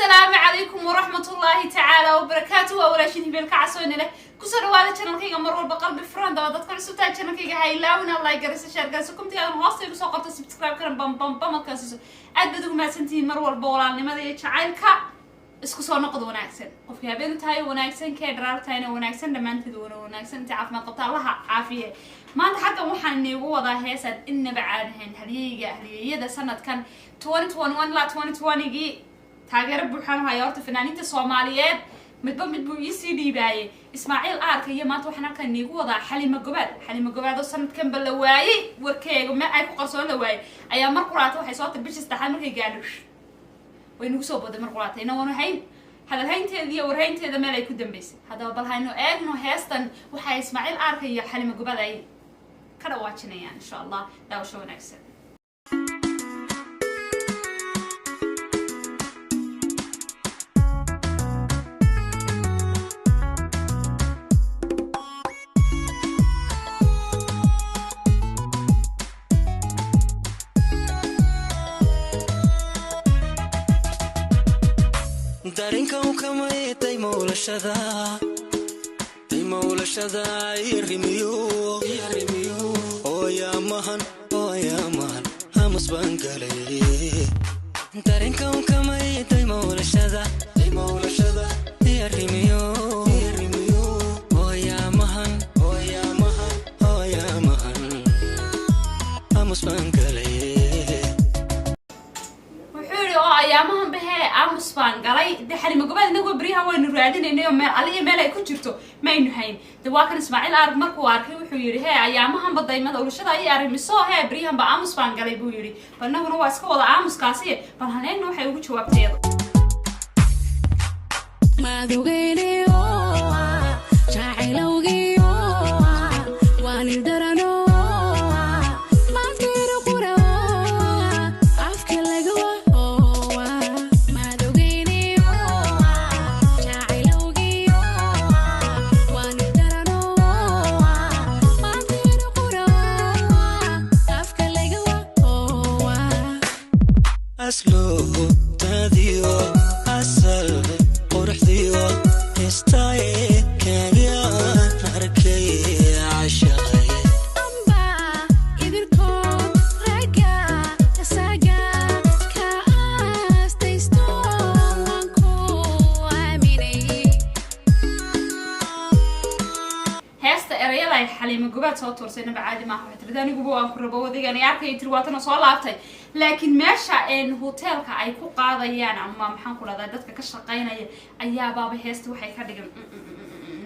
Asalaamu calaykum waraxmatullaahi tacaala wabarakaatu. Waa walaashin Hibeelka Casooni leh. Kusoo dhawaada channelkayga mar walba qalbi furan. Daba dadka cusubtahay channelkayga, ha ilaawin aad like garayso, share garayso, comment-igaadan hoosta igu soo qorto, subscribe karan bam bam bam adkaa siiso. Aad baad ugu mahadsantihiin mar walba walaalnimada iyo jacaylka. Isku soo noqod wanaagsan. Qofkii habeen tahay wanaagsan, kee dharaar tahayna wanaagsan, dhammaanteed wana wanaagsan. Inta caafimaad qabta Allaha caafiye. Maanta xaggan waxaan iniigu wadaa heesaad inaba caadahayn. Halyeyga halyeeyada sanadkan 2021 ilaa 2020gii taageero buuxaan haya. Horta fanaaniinta Soomaaliyeed midba mid buu iisii dhiibaayey, Ismaaciil Aarka iyo maanta waxaan halkan iniigu wadaa Xalima Gobaad. Xalima Gobaad oo sanadkanba la waayey, warkeega meel ay ku qarsoon la waayey, ayaa mar quraata waxay soo tir bishii saddexaad markay gaadho way nagu soo boday. Mar quraatay inagoonu hayn hadalhaynteeda iyo warhaynteeda meel ay ku dambeysay. Haddaba bal haynu eegno heestan waxaa Ismaaciil Aarka iyo Xalima Gobaad ay ka dhawaajinayaan, insha Allah. Daawasho wanaagsan. Darinkan kamay daymowlashada irimiyo ooyaamahan ooyaamahan hamus baan galay. Darinkan kamay daymowlashada irimiyo ooyaamahan ooyaamahan ooyaamahan hamus baan galay. Wuxuu yihi oo ayaamahan bahee aamus baan galay. De Xalima Gobaad inagoo beryahan waynu raadinaynay oo meel aliyo meel ay ku jirto maynu hayn. De waa kan Ismaaciil Arag markuu arkay wuxuu yidhi: "Hee, ayaamahanba daymada ulashada ay arrimiso, hee, beryahanba aamus baan galay," buu yidhi. Bal inaguna waa iska wada aamuskaasi, bal haneegna waxay ugu jawaabtay iyadu. Madugeyniyo jacaylowgiyo waanildarano maaltiru qura afka lagawa. Madugeyniyo jacaylowgiyo waanildarano maaltiru qura afka lagawa. Asluubtaadiyo asal quruxdiyo istaaye kaagaan arkay cashaqay. Amba idilkood ragga isaga ka aastaysto waan ku aaminay. Heesta erayada ay Xaliimo Gobaad soo tuursay naba caadi maaha. Waxay tirida: "Aniguba waan ku rabo, wadigan arkay," tiri, waatana soo laabtay. Laakiin meesha hoteelka ay ku qaadayaan ama maxaan ku dhahdaa dadka ka shaqaynaya ayaabaaba heesta waxay ka dhigan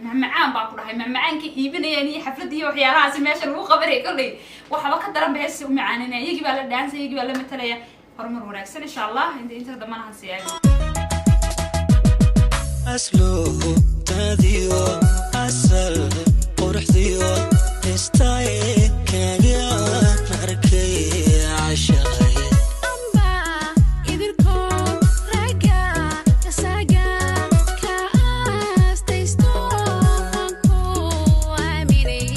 macmacaan baa ku dhahay, macmacaanka iibinayaan iyo xafladii iyo waxyaalahaasi meesha lagu qabanaya. Kolley waxba ka daran ba heesta u macaaninaya. Iyagii baa la dhaansay, iyagii baa la matalaya. Horumar wanaagsan, insha Allah. Inta dambana han siyaagi. Asluubtaadiyo asal quruxdiyo istaaye kaagaan arkay cashaqay. Amba idilkood ragga isaga ka aastaysto waan ku aaminay.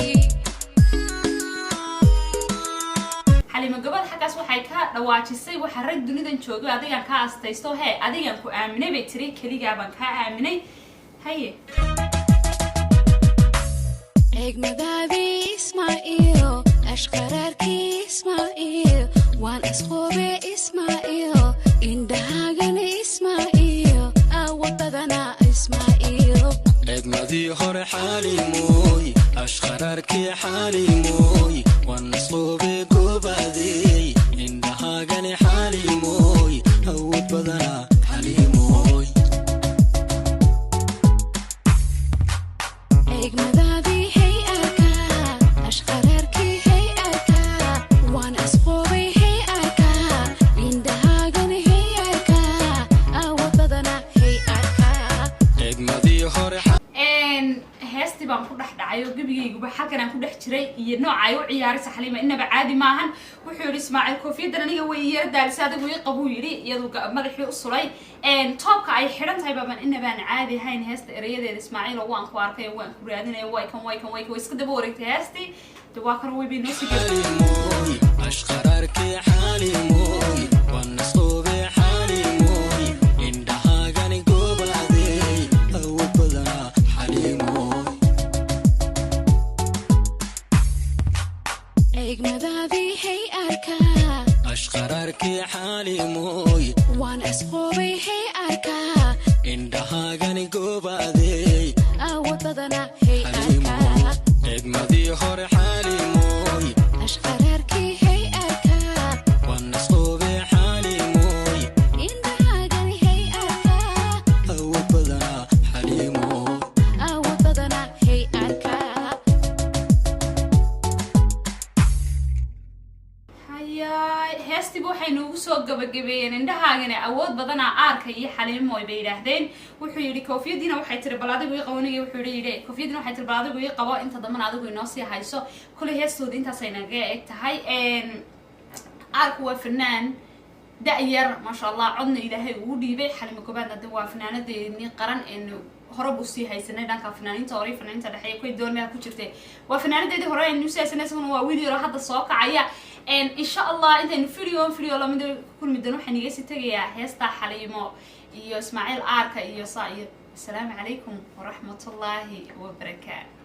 Xalimo Gabad xaggaas waxay ka dhawaajisay waxa rag dunidan joogay adigaan kaa astaysto, hee, adigaan ku aaminay bay tiri, keligaa baan kaa aaminay. Haye. Eegmadaadii Ismaaciil, ashqaraarkii Ismaaciil, waan asqoobe Ismaaciil, indhahaagana Ismaaciil, awood badana Ismaaciil. Eegmadii hore Xaalimooy, ashqaraarkii Xaalimooy, waan nasqoobe goobaadey, indhahaagani Xaalimooy, awood badana Xaliimooy. Eegmadaadii hey arka, ashqaraarkii hey arka, waan asqoobay hey arka, indhahaagana hey arka, awood badana hey arka. Eegmadii hore. Heestii baan ku dhex dhacay oo gebigayguba halkan aan ku dhex jiray iyo nooca ay u ciyaaraysa Xaliima inaba caadi maahan. Wuxuu yidhi Ismaaciil: "Koofiyadan aniga way yara daalisa, adigu ii qabuu," yidhi. Iyadu madaxii u sulay toobka ay xidhan tahay baaban inabaan caadi ahayn. Heesta erayadeeda Ismaaciil oo waan ku arkay oo waan ku raadinaya, way kan, way kan, way kan, way iska daba wareegtay heestii. De waa kan way bay noo sii Xaalimooy, ashqaraarkii Xaalimooy, waan nasqoobe Xaalimooy, indhahaaga. Asqoobay hey arkaa. Indhahaagani goobaadey. Awood badana hey Xaliimo. arkaa. Egmadii hore Xaliimooy. Ashqaraarkii hey arkaa. Waan asqoobay Xaliimooy. Indhahaagani hey arkaa. Awood badanaa Xaliimooy. Awood badana hey arkaa. Hayaay, heestiiba waxay noogu soo gabagabeeyeen "indhahaagana awood badanaa", Aarka iyo Xaliimoy bay yidhaahdeen. Wuxuu yidhi "koofiyadiina", waxay tiri "bal adigu ii qabo". Niga wuxuu yidhi "koofiyadiina", waxay tiri "bal adigu ii qabo", inta dambana adigu inoo sii hayso. Kuley heestooda intaasay naga eg tahay. Aarku waa fanaan da-yar, maasha Allah, codna Ilaahay ugu dhiibay. Xalimo Gobaadna de waa fanaanadeedii qaran een hore buu sii haysanay. Dhanka fanaaniinta hore, fanaaniinta dhexe kuway doon meel ku jirtay, waa fanaanadeedii hore aynu sii haysanay. Isaguna waa wiil yaro hadda soo kacaya. Insha Allah intaynu video lamid ku kulmi doono, waxaan iga sii tegayaa heesta Xaliimo iyo Ismaaciil Aarka iyo saa iyo asalaamu calaykum waraxmatullaahi wabarakaatu.